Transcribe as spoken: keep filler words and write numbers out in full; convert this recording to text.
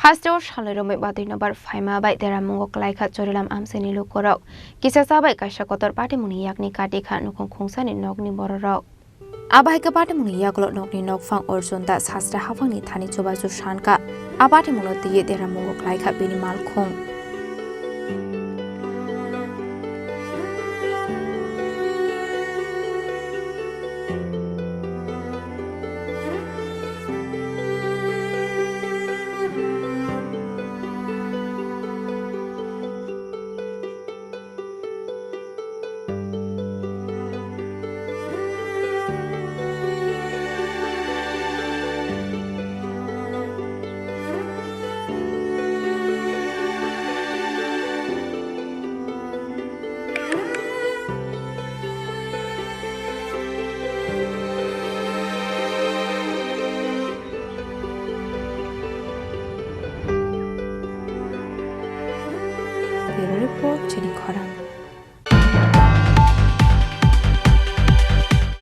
Hasteo salai romwi batwi nobar phaima bai deramungo klaikha Chorilam amchaini lukurok. Kisa cha bai kaisa kotor patimungni yakni katikha nukhung khungsani nokni bororok. Abahaikhe patimungni yagulo nokni nokphang Arjun Da sasra haphangni thani chubachu sankha. A patimungno twiwi deramungo klaikha bini malkhung. Bureau Report, Chini Khorang.